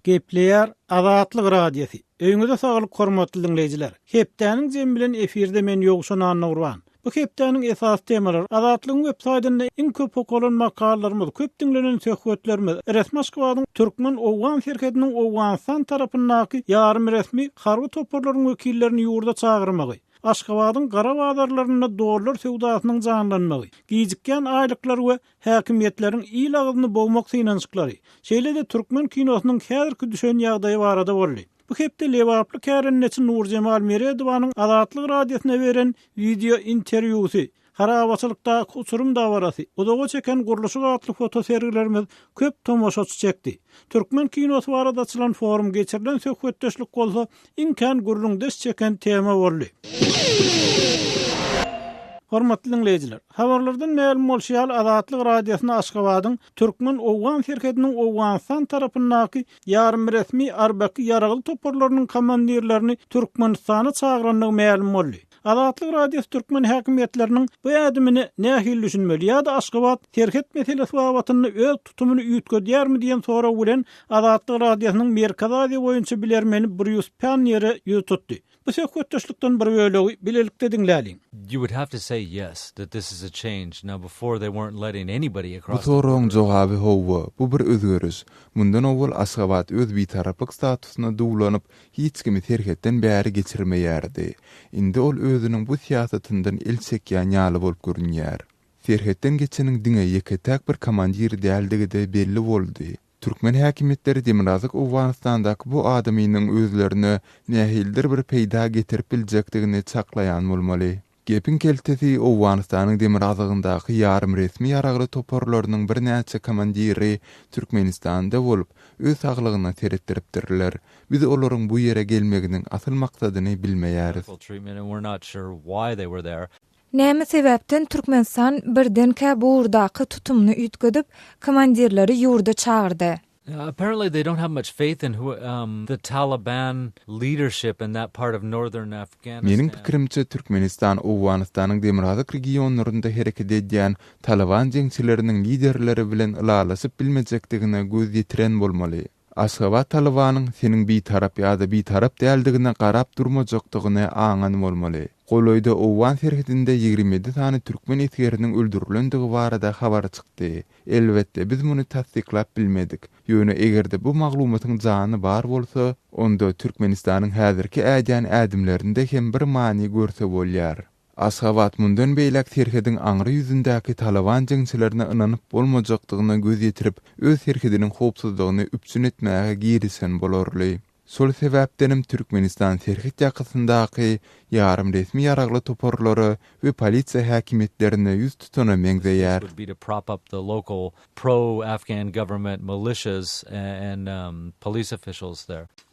Gepleýär Azatlyk Radiosy. Öýüňize saglyk hormatly diňleýjiler. Hepdäniň jemi bilen efirde men Ýowşan Annagurban. Bu hepdäniň esasy temalary Azatlygyň web saýtynda iň köp okalan makalalarymyz, köp diňlenen söhbetlerimiz, resmi Aşgabadyň türkmen-owgan serhediniň Owganystan tarapyndaky ýarym resmi harby toparlaryň wekillerini ýurda çagyrmagy, Aşgabadyň gara bazarlarynda dollar söwdasynyň janlanmagy, gijikýän aýlyklar we häkimiýetleriň il agzyny bogmak synanyşyklary, şeýle-de türkmen kinosynyň häzirki düşen ýagdaýy barada boldy. Bu hepde lebaply kärendeçi Nurjemal Meredowanyň Azatlyk Radiosyna beren wideo interwýusy, Harabaçylykdaky uçurym dabarasy, Uzaga çeken gurluşyk atly fotosergilerimiz köp tomaşaçy çekdi. Türkmen kinosy barada açylan forum geçirilen söhbetdeşlik bolsa iň kän gürrüňdeş çeken tema boldy. Hormatly diňleýjiler, habarlardan mälim bolşy ýaly Azatlyk Radiosyna Aşgabadyň türkmen-owgan serhediniň Owganystan tarapyndaky ýarym resmi Arbaki ýaragly toparlarynyň komandirlerini Türkmenistana çagyrandygy mälim boldy. Azatlyk Radiosy türkmen häkimiýetleriniň bu ädimine nähili düşünmeli ýa-da Aşgabat serhet meselesi babatynda öz tutumyny üýtgedýärmi diýen sorag bilen Azatlyk Radiosynyň Merkezi Aziýa boýunça bilermeni Brýus Panniýere ýüz tutdy. Bu söhbetdeşlikden bir bölegi bilelikde diňläliň. You would have to say yes, that this is a change. Now before they weren't letting anybody Bu across the border. soragyň jogaby hawa, bu bir özgeriş. Mundan owal Aşgabat öz bitaraplyk statusyna duwlanyp, hiç kimi serhetden bäri geçirmeýärdi. Indi ol özüniň bu syýasatyndan el çekýän ýaly bolup görünýär. Serhetden geçeniň diňe ýeke-täk bir komandir däldigi-de belli boldy. Türkmen häkimiýetleri Demirgazyk Owganystandaky bu adamynyň özlerine nähilidir bir peýda getirip biljekdigini çaklaýan bolmaly. Gepiň keltesi, Owganystanyň demirgazygyndaky ýarym resmi ýaragly toparlarynyň birnäçe komandiri Türkmenistanda bolup, öz saglygyna seretdiripdirler. Biz olaryň bu ýere gelmeginiň asyl maksadyny bilmeýäris. Näme sebäpden Türkmenistan birdenkä bu ugurdaky tutumyny üýtgedip, komandirleri ýurda çagyrdy? Apparently they don't have much faith in the Taliban leadership in that part of northern Afghanistan. Meniň pikirimçe, Türkmenistan Owganystanyň demirgazyk regionlarynda hereket edýän Talyban jeňçileriniň liderleri bilen ylalaşyp bilmejekdigine göz ýetiren bolmaly. Aşgabat Talybanyň seniň bitarap ýa-da bitarap däldigine garap durmajakdygyny aňan bolmaly. Golaýda owgan serhedinde 27 sany türkmen esgeriniň öldürilendigi barada habar çykdy. Elbetde, biz muny tassyklap bilmedik. Ýöne eger-de bu maglumatyň jany bar bolsa, onda Türkmenistanyň häzirki ädýän ädimlerinde hem bir many görse bolýar. Aşgabat mundan beýläk serhediň aňry ýüzündäki Talyban jeňçilerine ynanyp bolmajakdygyna göz ýetirip, öz serhediniň howpsuzlygyny üpjün etmäge girişen bolarly. Şol sebäpdenem Türkmenistan serhet ýakasyndaky ýarym resmi ýaragly toparlara we polisiýa häkimiýetlerine ýüz tutana meňzeýär.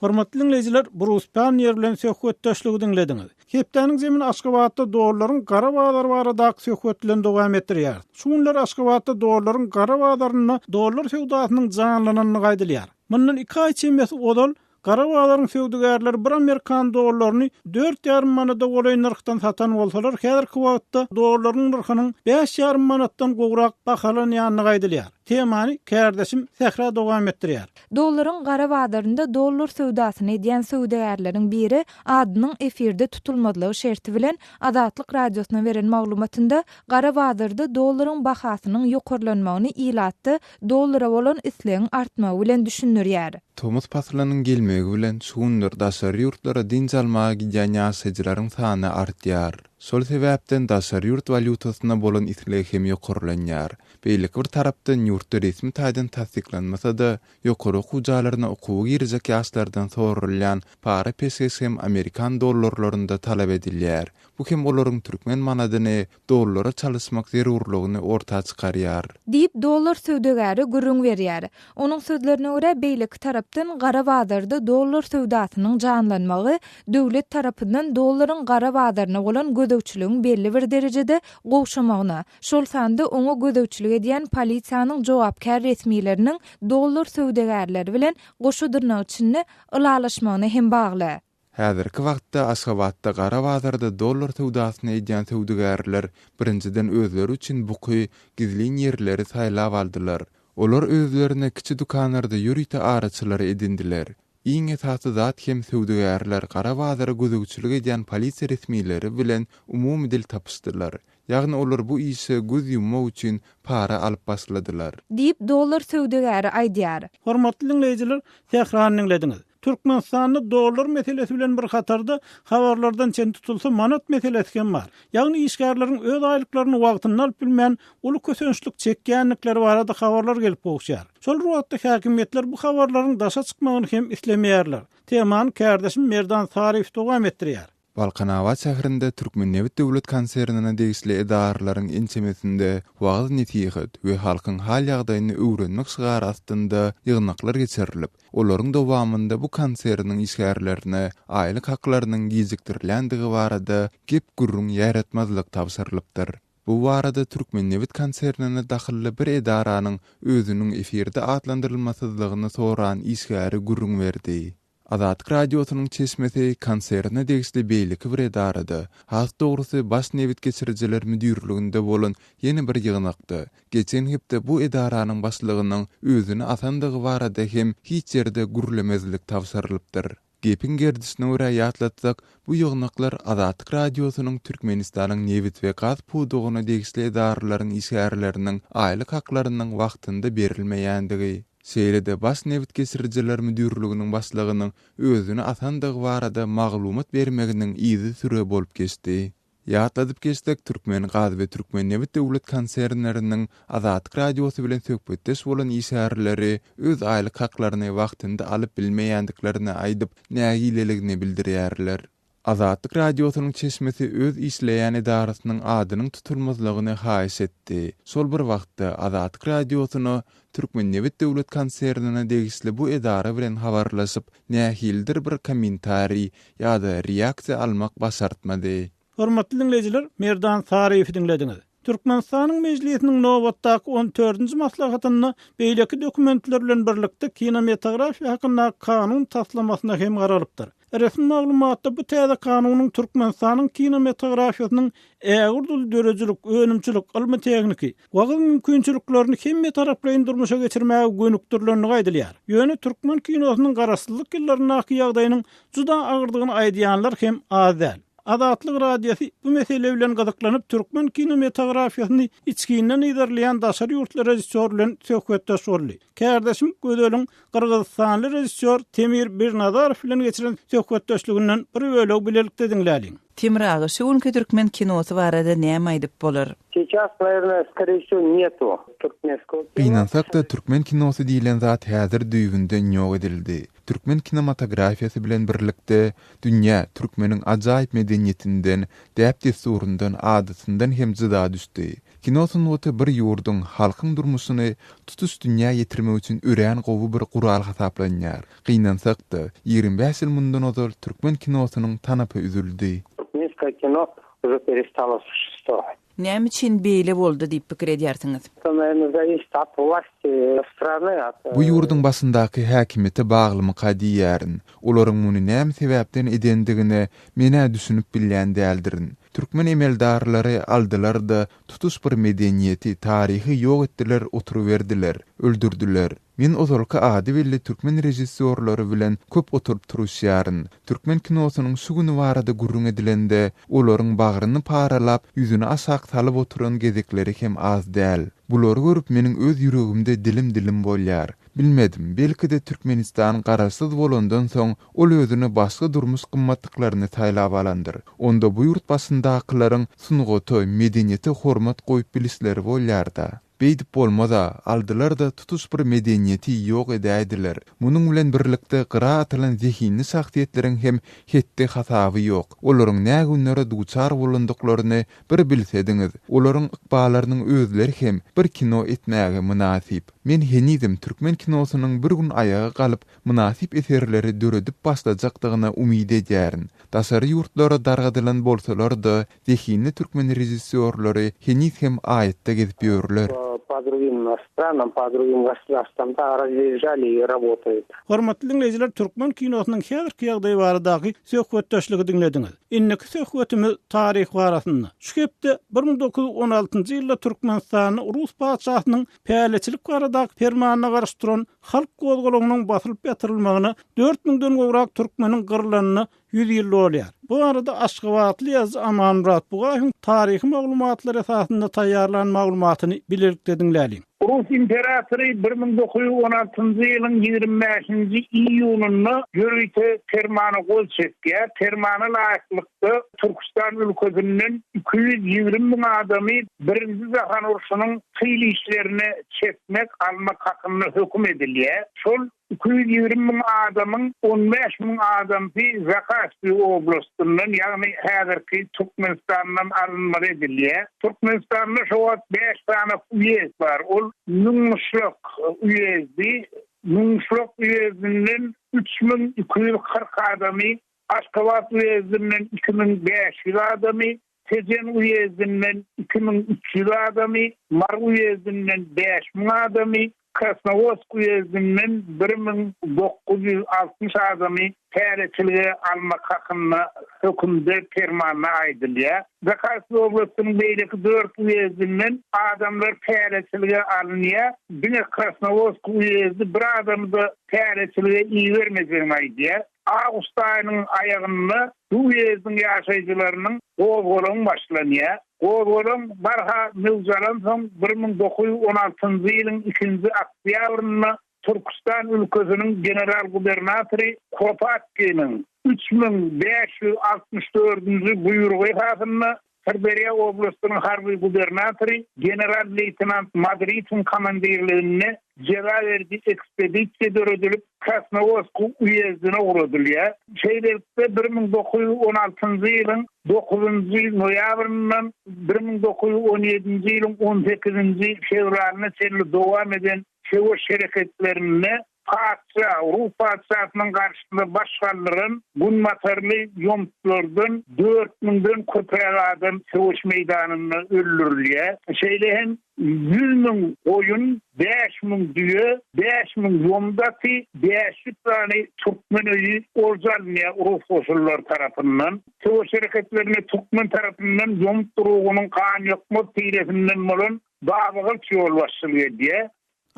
Hormatly diňleýjiler, Brus Panniýer bilen söhbetdeşligi diňlediňiz. Hepdäniň jemini Aşgabatda dollaryň gara bazary baradaky söhbet bilen dowam etdirýäris. Şu günler Aşgabatda dollaryň gara bazarynda dollar söwdasynyň janlanandygy aýdylýar. Mundan iki aý çemesi ozal gara bazaryň söwdagärleri bir amerikan dollaryny dört ýarym manada golaý nyrhdan satan bolsalar, häzirki wagtda dollaryň nyrhynyň bäş ýarym manatdan gowrak bahalanýandygy aýdylýar. Temany kärdeşim Sähra dowam etdirýär. Dollaryň gara bazarynda dollar söwdasyny edýän söwdagärleriň biri adynyň efirde tutulmazlygy şerti bilen Azatlyk Radiosyna beren maglumatynda gara bazarda dollaryň bahasynyň ýokarlanmagyny ilatda dollara bolan islegiň artmagy bilen düşündirýär. Tomus paslynyň gelmegi bilen şu günler daşary ýurtlara dynç almaga gidýän ýaşaýjylaryň sany artýar. Şol sebäpden daşary ýurt walýutasyna bolan isleg hem ýokarlanýar. Beýleki bir tarapdan ýurtda resmi taýdan tassyklanmasa-da, ýokary okuw jaýlaryna okuwa girjek ýaşlardan soralýan para-peşgeş hem amerikan dollarlarynda talap edilýär. Bu hem olaryň türkmen manadyny dollara çalyşmak zerurlygyny orta çykarýar. Diýip, dollar söwdagäri gürrüň berýär. Onuň sözlerine görä, beýleki tarapdan gara bazarda dollar söwdasynyň janlanmagy döwlet tarapyndan dollaryň gara bazaryna bolan gözegçiligiň belli bir derejede gowşamagyna, şol sanda oňa gözegçilik edýän polisiýanyň jogapkär resmileriniň dollar söwdagärleri bilen goşa dyrnak içinde ylalaşmagyna hem bagly. Häzirki wagtda Aşgabatda gara bazarda dollar söwdasyny edýän söwdagärler birinjiden özleri üçin buky, gizlin ýerleri saýlap aldylar. Olar özlerine kiçi dükanlarda ýörite araçylary edindiler. Iň esasy zat hem söwdagärler gara bazara gözegçilik edýän polisiýa resmileri bilen umumy dil tapyşdylar. Ýagny olar bu işe göz ýummak üçin para alyp başladylar. Diýip, dollar söwdagäri aýdýar. Hormatly diňleýjiler, Sährany diňlediňiz. Türkmenistanda dollar meselesi bilen bir hatarda habarlardan çen tutulsa manat meselesi hem bar. Ýagny işgärleriň öz aýlyklaryny wagtynda alyp bilmän uly kösençlik çekýändikleri barada habarlar gelip gowuşýar. Şol bir wagtda häkimiýetler bu habarlaryň daşa çykmagyny hem islemeýärler. Temany kärdeşim Merdan Saryýew dowam etdirýär. Balkanabat şäherinde Türkmennebit döwlet konsernine degişli edaralaryň ençemesinde wagyz-nesihat we halkyň hal-ýagdaýyny öwrenmek şygary astynda ýygnaklar geçirilip, olaryň dowamynda bu konserniň işgärlerine aýlyk haklarynyň gijikdirilýändigi barada gep-gürrüň ýaýratmazlyk tabşyrylypdyr. Bu barada Türkmennebit konsernine dahylly bir edaranyň özüniň efirde atlandyrylmasyzlygyny soran işgäri gürrüň berdi. Azatlyk Radiosynyň çeşmesi konserne degişli beýleki bir edarada, has dogrusy Baş nebit geçirijiler müdirliginde bolan ýene bir ýygnakda, geçen hepde bu edaranyň başlygynyň özüni asandygy barada hem hiç ýerde gürlemezlik tabşyrylypdyr. Gepiň gerdişine görä ýatlatsak, bu ýygnaklar Azatlyk Radiosynyň Türkmenistanyň nebit we gaz pudagyna degişli edaralaryň işgärleriniň aýlyk haklarynyň wagtynda berilmeýändigi, Şeýle-de Baş nebit geçirijiler müdirliginiň başlygynyň özüni asandygy barada maglumat bermeginiň yzysüre bolup geçdi. Ýatladyp geçsek, Türkmengaz we Türkmennebit döwlet konsernleriniň Azatlyk Radiosy bilen söhbetdeş bolan işgärleri öz aýlyk haklaryny wagtynda alyp bilmeýändiklerini aýdyp, nägileligini bildirýärler. Azatlyk Radiosynyň çeşmesi öz işleýän edarasynyň adynyň tutulmazlygyny haýyş etdi. Şol bir wagtda, Azatlyk Radiosyna Türkmennebit döwlet konsernine degişli bu edara bilen habarlaşyp, nähilidir bir kommentariý ýa-da reaksiýa almak başartmady. Hormatly diňleýjiler, Merdan Saryýewi diňlediňiz. Türkmenistanyň Mejlisiniň nobatdaky on dördünji maslahatynda beýleki dokumentler bilen birlikde Kinematografiýa hakyndaky kanun taslamasyna hem garalypdyr. Resmi maglumatda bu täze kanunyň Türkmenistanyň kinematografiýasynyň ägirt uly döredijilik, önümçilik, ylmy-tehniki, wagyz mümkinçiliklerini hemmetaraplaýyn durmuşa geçirmäge gönükdirilendigi aýdylýar. Ýöne türkmen kinosynyň garaşsyzlyk ýyllaryndaky ýagdaýynyň juda agyrdygyny aýdýanlar hem az däl. Azatlyk Radiosy bu mesele bilen gyzyklanyp, türkmen kinematografiýasyny içginden yzarlaýan daşary ýurtly režissýor bilen söhbetdeş boldy. Kärdeşim Gözeliň gyrgyzystanly režissýor Temir Birnazarow bilen geçiren söhbetdeşliginden bir bölegi bilelikde diňläliň. Temir aga, şu günki türkmen kinosy barada näme aýdyp bolar? Seýças, nawernoe, skoree wsego, netu turkmenskogo kino. Gynansak-da, türkmen kinosy diýlen zat häzir düýbünden ýok edildi. Türkmen kinematografiýasy bilen birlikde, dünýä türkmeniň ajaýyp medeniýetinden, däp-dessuryndan, adatyndan hem jyda düşdi. Kino sungaty bir ýurduň, halkyň durmuşyny tutuş dünýä ýetirmek üçin örän gowy bir gural hasaplanýar. Gynansak-da, 25 ýyl mundan ozal türkmen kinosynyň tanapy üzüldi. Turkmenskoe kino uje perestalo suşestwować. Näme üçin beýle boldy diýip pikir edýärsiňiz? To nawerno zawisit ot wlasti strany, ot. Bu ýurduň başyndaky häkimiýete baglymyka diýýärin. Olaryň muny näme sebäpden edendigine men-ä düşünip bilýän däldirin. Türkmen emeldarlary aldylar-da, tutuş bir medeniýeti, taryhy ýok etdiler oturyberdiler, öldürdiler. Men ozalky ady belli türkmen režissýorlary bilen köp oturyp-turuşýaryn. Türkmen kinosynyň şu güni barada gürrüň edilende, olaryň bagryny paralap, ýüzüni aşak salyp oturan gezekleri hem az däl. Bulary görüp meniň öz ýüregimde dilim-dilim bolýar. Bilmedim, belki-de Türkmenistan garaşsyz bolandan soň ol özüne başga durmuş gymmatlyklaryny saýlap alandyr. Onda bu ýurt başyndakylaryň sungata, medeniýete hormat goýup bilişleri bolýar-da. Beýdip bolmaz-a, aldylar-da tutuş bir medeniýeti ýok edäýdiler. Munuň bilen birlikde gyra atylan zehinli şahsyýetleriň hem hetdi-hasaby ýok. Olaryň nä günlere duçar bolandyklaryny bir bilsediňiz. Olaryň ykballarynyň özleri hem bir kino etmäge mynasyp. Men henizem türkmen kinosynyň bir gün aýaga galyp, mynasyp eserleri döredip başlajakdygyna umyt edýärin. Daşary ýurtlara dargadylan bolsalar-da, zehinli türkmen režissýorlary heniz hem aýatda gezip ýörler. по другим странам, по другим государствам, да, разъезжали и работают. Hormatly diňleýjiler, türkmen kinosynyň häzirki ýagdaýy baradaky söhbetdeşligi diňlediňiz. Indiki söhbetimiz taryh barasynda. Şu hepde 1916-njy ýylda Türkmenistanda rus patyşasynyň päleçilik baradaky permanyna garşy duran halk gozgalaňynyň basylyp ýatyrylmagyna dört müňden gowrak türkmeniň gyrlanyna 100 ýyl dolýar. Bu barada aşgabatly ýazyjy Amanmyrat Bugaýewiň taryhy maglumatlar esasynda taýýarlan maglumatyny bilelikde diňläliň. Rus imperatory 1916-njy ýylyň 25-nji iýunynda ýörite permana gol çekýär. Permana laýyklykda, Türküstan ülkesinden 220 müň adamy Birinji jahan urşunyň tyl işlerine çekmek, almak hakynda höküm edilýär. Şol 220 müň adamyň 15 müň adamsy Zakaspi oblastyndan, ýagny häzirki Türkmenistandan alynmaly edilýär. Türkmenistanda şo wagt bäş sany uýezd bar. Ol Müňgyşlak uýezdi. Müňgyşlak uýezdinden 3240 adamy, Aşgabat uýezdinden 2500 adamy, Tejen uýezdinden 2300 adamy, Mary uýezdinden 5000 adamy, Krasnowodsk uýezdinden 1960 adamy täzeçilige almak hakynda hökümde, permanda aýdylýar. Zakaspi oblastynyň beýleki dört uýezdinden adamlar täzeçilige alynýar. Diňe Krasnowodsk uýezdi bir adamy-da täzeçilige ibermejegini aýdýar. Awgust aýynyň aýagynda bu uýezdiň ýaşaýjylarynyň gozgalaňy başlanýar. Gozgalaň barha möwç alansoň, 1916-njy ýylyň ikinji oktýabrynda Türküstan ülkesiniň general-gubernatory Kropatskiniň 3564-nji buýrugy esasynda Syrderýa oblastynyň harby gubernatory general-leýtenant Madritowyň komandirliginde jeza beriji ekspedisiýa döredilip, Krasnowodsk uýezdine ugradylýar. Şeýlelikde, 1916-njy ýylyň dokuzynjy noýabryndan 1917-nji ýylyň on sekizinji fewralyna çenli dowam eden söweş hereketlerinde Patyşa, rus patyşasynyň garşysyna baş galdyran günbatarly ýomutlardan dört müňden köpräk adam söweş meýdanynda öldürilýär. Şeýle hem 100 müň goýun, 5000 düýe, 5000 ýomut aty, 500 sany türkmen öýi olja alynýar rus goşunlary tarapyndan. Söweş hereketlerine türkmen tarapyndan ýomut urugynyň ganýokmaz tiresinden bolan Babagylyç ýolbaşçylyk edýär.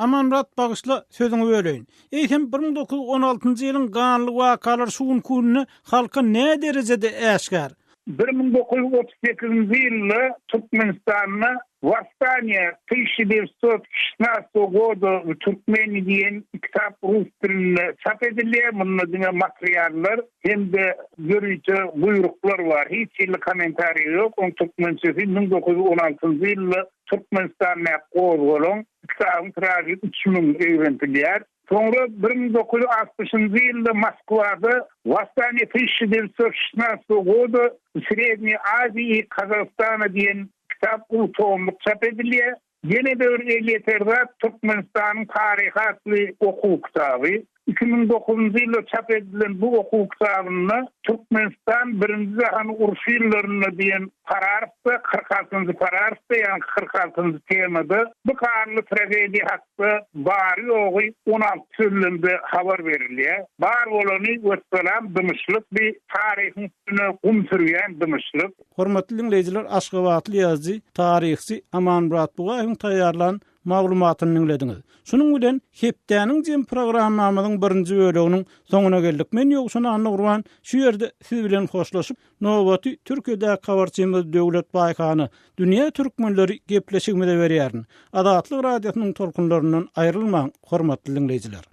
Amanmyrat bagyşla sözüňi böleýin. Eýsem 1916-njy ýylyň ganly wakalary şu günki günde halka nä derejede äşgär? 1938-nji ýylda Türkmenistanda Wosstaniýe tysячa devetso şestnadtsatogo goda w Türkmeni diýen kitap rus dilinde çap edilýär. Munda diňe materiallar hem-de ýörite buýruklar bar. Hiç hili kommentariý ýok. Oň türkmençesi 1916-njy ýylda Türkmenistandaky gozgalaň kitabyň tiražy 3000 eglentilýär. Soňra 1960-njy ýylda Moskwada Восстание 1916 года в Средней Азии и Казахстана diýen kitap uly tomluk çap edilýär. Ýene-de bir elýeter zat Türkmenistanyň taryhy atly okuw kitaby. 2009-njy ýylda çap edilen bu okuw kitabynda Türkmenistan Birinji jahan urşy ýyllarynda diýen pararfda, 46-njy pararfda, ýagny 46-njy temada bu ganly tragediýa hakda bary-ýogy 16 sözlemde habar berilýär. Bar bolany wessalam dymyşlyk, bi taryhyň üstüne gum sürýän dymyşlyk. Hormatly diňleýjiler, aşgabatly ýazyjy, taryhçy Amanmyrat Bugaýewiň taýýarlan maglumatyny diňlediňiz. Şunuň bilen hepdäniň jem programmamyzyň birinji böleginiň soňuna geldik. Men Ýowşan Annagurban şu ýerde siz bilen hoşlaşyp, nobaty Türkiýedäki habarçymyz Döwlet Baýhana, Dünýä türkmenleri gepleşigimize berýärin. Azatlyk Radiosynyň tolkunlaryndan aýrylmaň, hormatly diňleýjiler!